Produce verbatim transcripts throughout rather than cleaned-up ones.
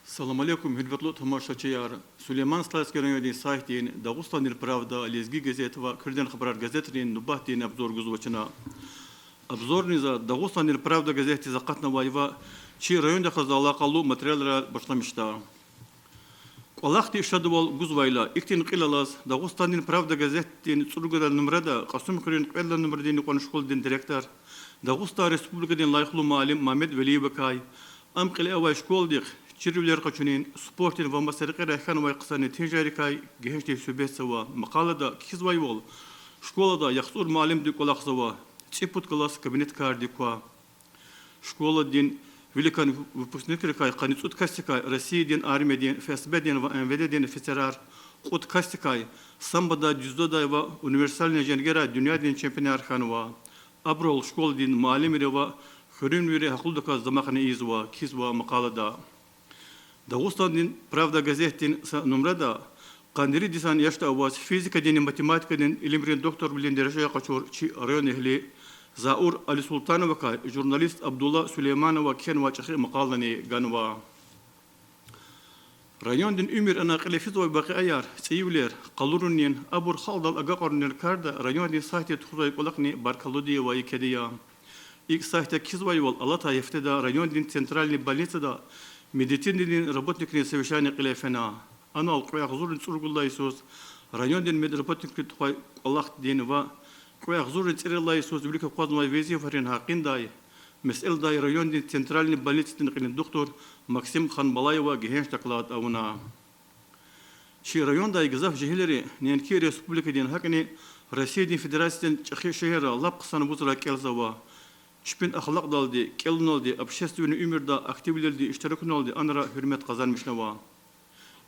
Салам алейкум, гьуьрметлу тамашачияр! Сулейман-Стальский райондин сайтдин Дагъустандин правда, Лезги газет ва Куьредин хабарар газетрин нубатдин обзор гузва чна. Обзорни за Дагъустандин правда газетдиз акъатнавай ва чи райондихъ галаз алакъалу материалрай башламишда. КӀвалахди шадвал гузвайла, ихьтин кьил алаз Дагъустандин правда газетдин цӀуругуд лагьай нумрада Кьасумхуьруьн кьвед лагьай нумрадин юкьван школадин директор, Дагъустан Республикадин лайихлу муаллим Мамед Велиевакай, ам кьиле авай школадихъ чирвилер къачунин, спортдин ва маса рекьерай хьанвай хъсан нетижайрикай гегьенш тир суьгьбетзава. Макъалада кхьизвайвал, школада яхцӀур муаллимди кӀвалахзава, цӀипуд класс кабинет кардик ква. Школадин виликан выпускникрикай къанни цӀуд касдикай Россиядин армиядин, ФСБ-дин ва МВД-дин офицерар, кьуд касдикай самбодай, дзюдодай ва универсальный женгерай дуьньядин чемпионар хьанва. Абурал школадин муаллимри ва хуьруьнвийри гьахълудаказ дамахни ийизва, кхьизва макъалада. Дагъустандин правда газетдин са нумрада къанни ирид йисан яшда аваз физикадинни математикадин илимрин докторвилин дережаяр къачур чи райондин эгьли Заур Алисултановакай журналист Абдулла Сулейманова кхьенвай чӀехи макъалани ганва. Райондин уьмуьр, ана кьиле физвай вакъиаяр, цӀийивилер, къалурунин, абур халкьдал агакьарунин карда райондин сайтди тухузвай кӀвалахни баркаллуди ва екеди я. ИкӀ, сайтда кхьизвайвал, алатай гьафтеда райондин центральный больницада медицинадин работникрин совещание кьиле фена. Анал кьве агъзурни цӀуругуд лагьай йисуз райондин медработникрин тухвай кӀвалахдин ва кьве агъзурни цӀерид лагьай йисуз вилик акъвазнавай везифайрин гьакъиндай месэладай райондин центральный больницадин кьилин духтур Максим Ханбалаева гегьенш доклад авуна. Чи райондай гзаф жегьилри неинки республикадин, гьакӀни Россиядин Федерациядин чӀехи шегьерра лап хъсан вузра кӀелзава. Чпин ахлакьдалди, кӀелуналди, общественный уьмуьрда активвилелди иштиракуналди анра гьуьрмет къазанмишнава.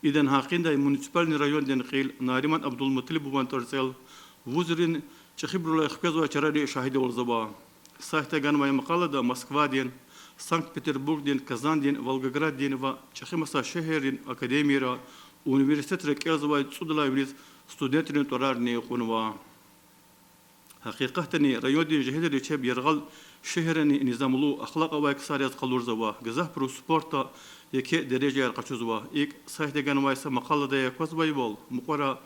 Идан гьакъиндай муниципальный райондин кьил Нариман Абдулмуталибован тӀварцӀел вузрин чӀехибурулай хквезвай чарари шагьидвалзава. Сайтда ганвай макъалада Москвадин, Санкт-Петербургдин, Казандин, Волгограддин ва чӀехи маса шегьеррин академияра, университетра кӀелзавай цӀудалай виниз студентрин тӀварарни кьунва. Гьакъикъатдани райондин жегьилри чеб яргъал шегьеррани низамлу, ахлакь авай ксар яз къалурзава, гзафбуруз спортда еке дережаяр къачузва. ИкӀ, сайтда ганвай са макъаладай аквазвайвал, мукьвара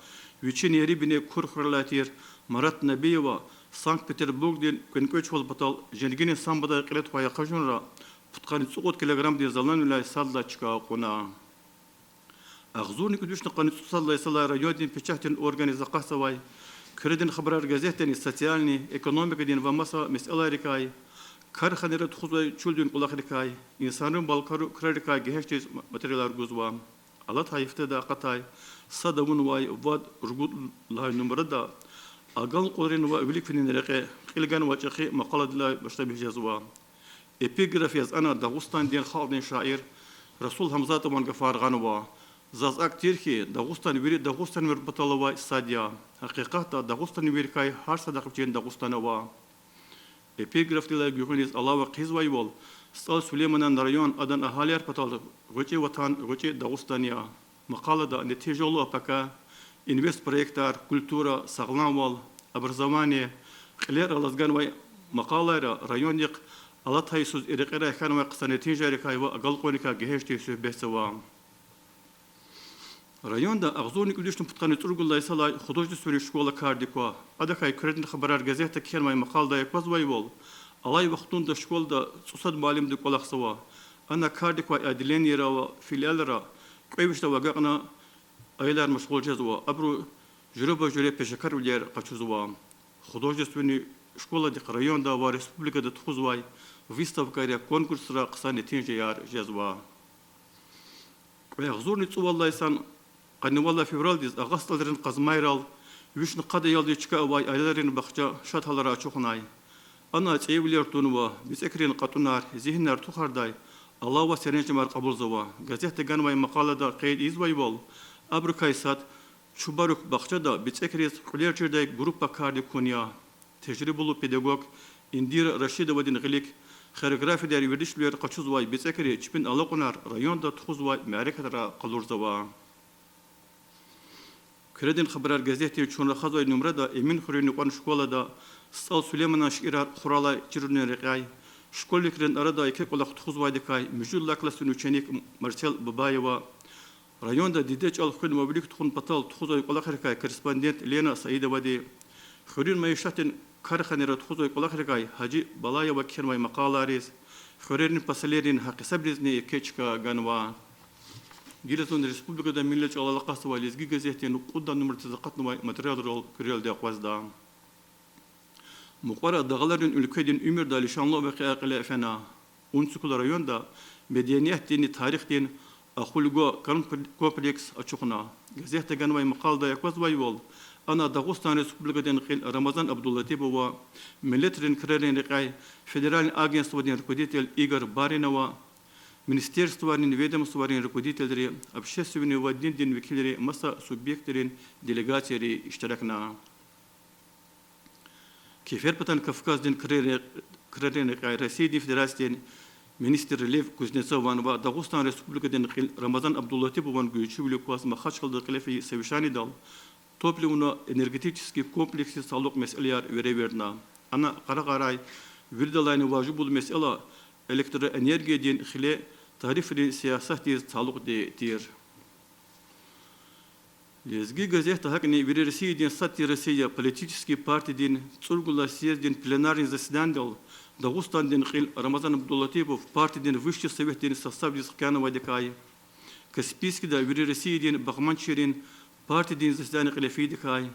вичин ери-бине Кур хуьрелай тир Марат Набиева Санкт-Петербургдин кӀвенкӀвечвал патал женгини самбодай кьиле тухвай акъажунра пудкъанни цӀукьуд килограммдин заланвиляй сад лагьай чка кьуна. Агъзурни кӀуьд вишни къанни цӀусад лагьай йисалай райондин печатдин органриз акъатзавай Куьредин хабарар газетдани социальный, экономикадин ва маса месэлайрикай, карханайра тухузвай чуьлдин кӀвалахрикай, инсанрин балкӀару крарикай гегьенш тир материалар гузва. Алатай гьафтеда акъатай сад авунвай вад-ругуд лагьай нумрада агалкьунрин ва вилик финин рекье кьил ганвай чӀехи макъаладилай башламиш жезва. Эпиграф яз ана Дагъустандин халкьдин шаир Расул Гьамзатован гафар гъанва: заз акӀ тир хьи, Дагъустан вири дагъустанвийрин патал авай сад я. Гьакъикъатда дагъустанвийрикай гьар садахъ вичин Дагъустан ава. Эпиграфдилай гуьгъуьниз алава хъийизвайвал, СтӀал Сулейманан район, адан агьалияр патал гъвечӀи ватан, гъвечӀи Дагъустан я. Макъалада нетижалу АПК, инвестпроектар, культура, сагъламвал, образование кьилер алаз ганвай макъалайра райондихъ алатай йисуз и рекьерай хьанвай хъсан нетижайрикай ва агалкьунрикай гегьенш тир суьгьбетзава. Районда агъзурни кӀуьд вишни пудкъанни цӀуругуд лагьай йисалай художественный школа кардик ква. Адакай Куьредин хабарар газетда кхьенвай макъаладай аквазвайвал, алай вахтунда школада цӀусад муаллимди кӀвалахзава. Ана кардик квай отделенийра ва филиалра кьве вишдав агакьна аялар машгъул жезва, абуру жуьреба-жуьре пешекарвилер къачузва. Художественный школадихъ районда ва республикада тухузвай выставкайра, конкурсра хъсан нетижаяр жезва. Кьве агъзурни цӀувад лагьай йисан къанни вад лагьай февралдиз Агъа СтӀалрин Къазмайрал вишни къад аялдиз чка авай аялрин бахча шад гьалара ачухнай. Ана цӀийивилер тунва, бицӀекрин кьатӀунар, зигьинар тухардай алава серенжемар кьабулзава. Газетда ганвай макъалада къейд ийизвайвал, абурукай сад Чубарук бахчада бицӀекриз кьуьлер чирдай группа кардик кун я. Тежрибалу педагог Индира Рашидовадин гъилик хореографиядер вердишвилер къачузвай бицӀекри чпин алакьунар районда тухузвай мярекатра къалурзава. Куьредин хабарар газетдин чун рахазвай нумрада Эминхуьруьн юкьван школада СтӀал Сулейманан шиирар хуралай чирунин рекьяй школьникрин арада еке кӀвалах тухузвайдакай муьжуьд лагьай классдин ученик Марсел Бабаева, районда диде чӀал хуьн ва вилик тухун патал тухузвай кӀвалахрикай корреспондент Лена Саидовади, хуьруьн майишатдин карханайра тухузвай кӀвалахрикай Гьажи Балаева кхьенвай макъалайриз, хуьрерин пасалерин гьакъисабризни еке чка ганва. Гила зун республикада милли чӀалал акъатзавай Лезги газетдин кьуд лагьай нумрадиз акъатнавай материалрал куьрелди акъвазда. Мукьвара дагъларин уьлкведин уьмуьрда лишанлу вакъиа кьиле фена. Унцукул районда медениятдинни тарихдин Ахульго комплекс ачухна. Газетда ганвай макъаладай аквазвайвал, ана Дагъустан Республикадин кьил Рамазан Абдулатипова, Миллетрин крарин рекьяй федеральный агентстводин руководитель Игорь Баринова, министерствайрин, ведомствайрин руководителри, общественный ва диндин векилри, маса субъектдин делегацийри иштиракна. Кеферпатан Кавказдин крарин, крарин рекьяй Россиядин Федерациядин министр Лев Кузнецован ва Дагъустан Республикадин кьил Рамазан Абдулатипован гуьзчивилик кваз Махачкъалада кьиле фейи совещанидал топливно-энергетический комплексдиз талукь месэлаяр веревирдна. Ана къарагъарай виридалайни важиблу месэла электроэнергиядин хиле тарифрин сиясатдиз талукьди тир. Лезги газетда гьакӀни вири Россиядин сад тир Россия политический партиядин цӀуругуд лагьай съезддин пленарный заседанидал Дагъустандин кьил Рамазан Абдулатипов партиядин высший советдин составдиз хкянавайдакай, Каспийскда вири Россиядин багъманчийрин партиядин заседани кьиле фейидакай,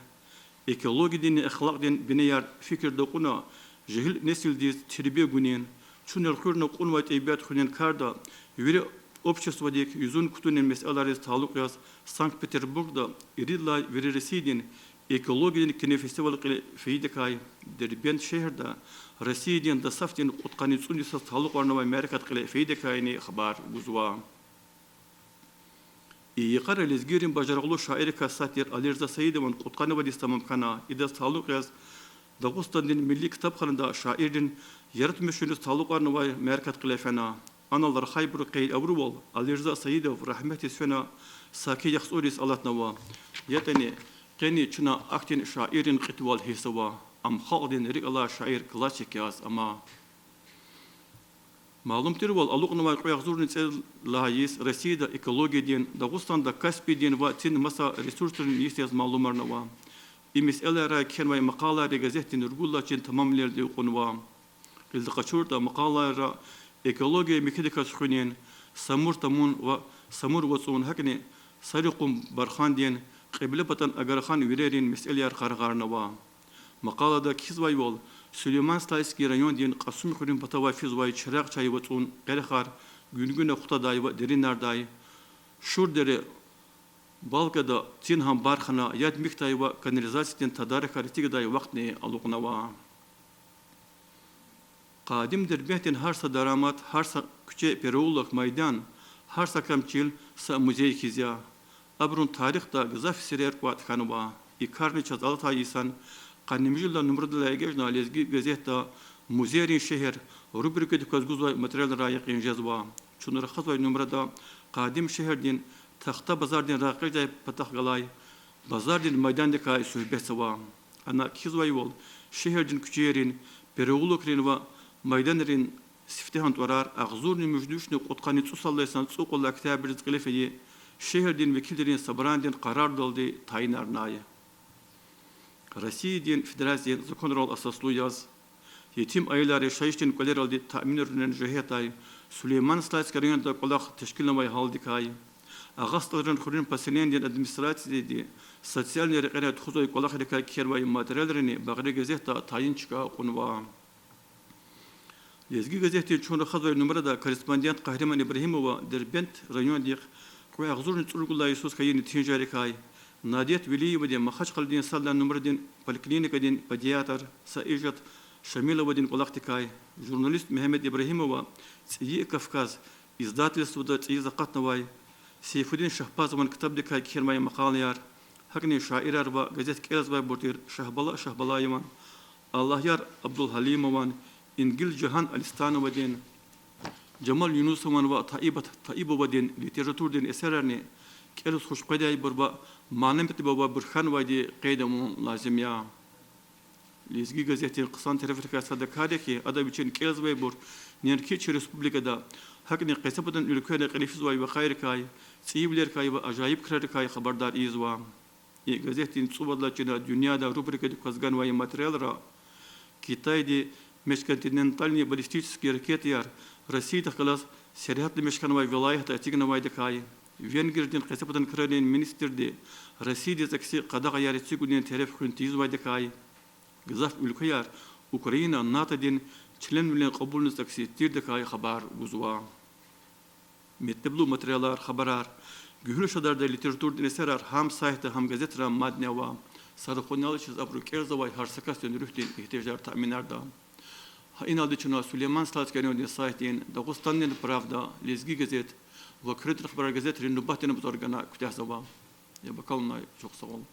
экологиядинни эхлакьдин бинеяр фикирда кьуна, жегьил несилдиз тербия гунин, чун элкъуьрна кьунвай тӀебиат хуьнин карда вири обществодик юзун кутунин месэлайриз талукь яз Санкт-Петербургда ирид лагьай вири Россиядин экологиядин кинофестиваль кьиле фейидакай, Дербент шегьерда Россиядин дасафтин кьудкъанни цӀуд йисаз талукьарнавай мярекат кьиле фейидакайни хабар гузва. И йикъара лезгийрин бажарагълу шаиррикай сад тир Алирза Саидован кьудкъанни вад йис тамам хьана. Идаз талукь яз Дагъустандин Милли ктабханада шаиррин яратмишунриз талукьарнавай мярекат кьиле фена. Анал рахайбуру къейд авурвал, Алирза Саидов рагьметдиз фена саки яхцӀур йис алатнава. ЯтӀани къени чна ахьтин шаиррин кьитвал гьиссзава. Ам халкьдин рикӀ алай шаир, классик яз ама. Малум тирвал, алукьнавай кьве агъзурни цӀерид лагьай йис Россияда экологиядин, Дагъустанда Каспийдин ва цин маса ресурсрин йис яз малумарнава. И месэлайрай кхьенвай макъалайри газетдин ругуд лагьай чин тамамвилелди кьунва. Гъилди къачуртӀа, макъалайра экология михьидаказ хуьнин, самур тамун ва самур вацӀун, гьакӀни Сарикъум Бархандин, Кьиблепатан Агархан вирерин месэлаяр къарагъарнава. Макъалада кхьизвайвал, Сулейман-Стальский райондин Кьасумхуьруьн патавай физвай Чирагъ чай вацӀун къерехар гуьнгуьна хутадай ва деринардай, Шур дере балкӀада цин гьам бархана яд михьдай ва канализациядин тадарикар эцигдай вахтни алукьнава. Къадим Дербентдин гьар са дарамат, гьар са куьче, переулок, майдан, гьар са кам чил са музей хьиз я. Абурун тарихда гзаф сирер кӀватӀ хьанва. И карни чаз алатай йисан къанни муьжуьд лагьай нумрадилай эгечӀна Лезги газетда Музейрин шегьер рубрикадик кваз гузвай материалрай якъин жезва. Чун рахазвай нумрада къадим шегьердин Тахта базардин рагъэкъечӀдай патахъ галай базардин майдандикай суьгьбетзава. Ана кхьизвайвал, шегьердин куьчейрин, переулокрин ва майданрин сифтегьан тӀварар агъзурни муьжуьд вишни кьудкъанни цӀусад лагьай йисан цӀукьуд лагьай октябрдиз кьиле фейи шегьердин векилрин собранидин къарардалди тайинарнай. Россиядин Федерациядин законрал асаслу яз, етим аялар яшайишдин кӀвалералди таъминарунин жигьетдай Сулейман-Стальский районда кӀвалах тешкилнавай гьалдикай, Агъа СтӀалрин хуьруьн поселенидин администрацияди социальный рекьерай тухузвай кӀвалахрикай кхьенвай материалрини Багъри газетда тайин чка кьунва. Лезги газетдин чун рахазвай нумрада корреспондент Къагьриман Ибрагьимова Дербент райондихъ кьве агъзурни цӀуругуд лагьай йисуз хьайи нетижайрикай, Надет Велиевади Махачкъаладин сад лагьай нумрадин поликлиникадин педиатр Саижат Шамиловадин кӀвалахдикай, журналист Мегьамед Ибрагьимова ЦӀийи Кавказ издательствода цӀийиз акъатнавай Сейфудин Шагьпазован ктабдикай кхьенвай макъалаяр, гьакӀни шаирар ва газет кӀелзавайбур тир Шагьбала Шагьбалаеван, Аллагьяр Абдулгьалимован, Ингил Жагьан Алистановадин, Жамал Юнусован ва Таибат Таибовадин литературадин эсерарни кӀелиз хуш къведайбур ва мана-метлеб авайбур хьанвайди къейд авун лазим я. Лезги газетдин хъсан терефрикай сад а кар я хьи, ада вичин кӀелзавайбур неинки чи республикада, гьакӀни къецепатан уьлквейра кьиле физвай вакъиайрикай, цӀийивилерикай ва ажайиб крарикай хабардар ийизва. И газетдин цӀувад лагьай чина дуьньяда рубрикадик кваз ганвай материалра Китайди межконтинентальный баллистический ракетаяр Россиядихъ галаз сергьятламиш хьанвай вилаятда эцигнавайдакай, Венгриядин къецепатан крарин министрди Россиядиз акси къадагъаяр эцигунин тереф хуьн тийизвайдакай, гзаф уьлквеяр Украина НАТОдин членвилин кьабулуниз акси тирдакай хабар гузва. Метлеблу материалар, хабарар гуьгьуьл шадардай литературадин эсерар гьам сайтда, гьам газетра мадни ава. Са рахунал чаз абуру кӀелзавай гьар са касдин руьгьдин игьтияжар таъминарда. Гьа иналди чна Сулейман-Слатский райондин сайтдин, Дагъустандин Правда, Лезги газет ва Куьредин хабарар газетрин нубатдин обзор гана куьтягьзава. Яб акалунай чухсагъул.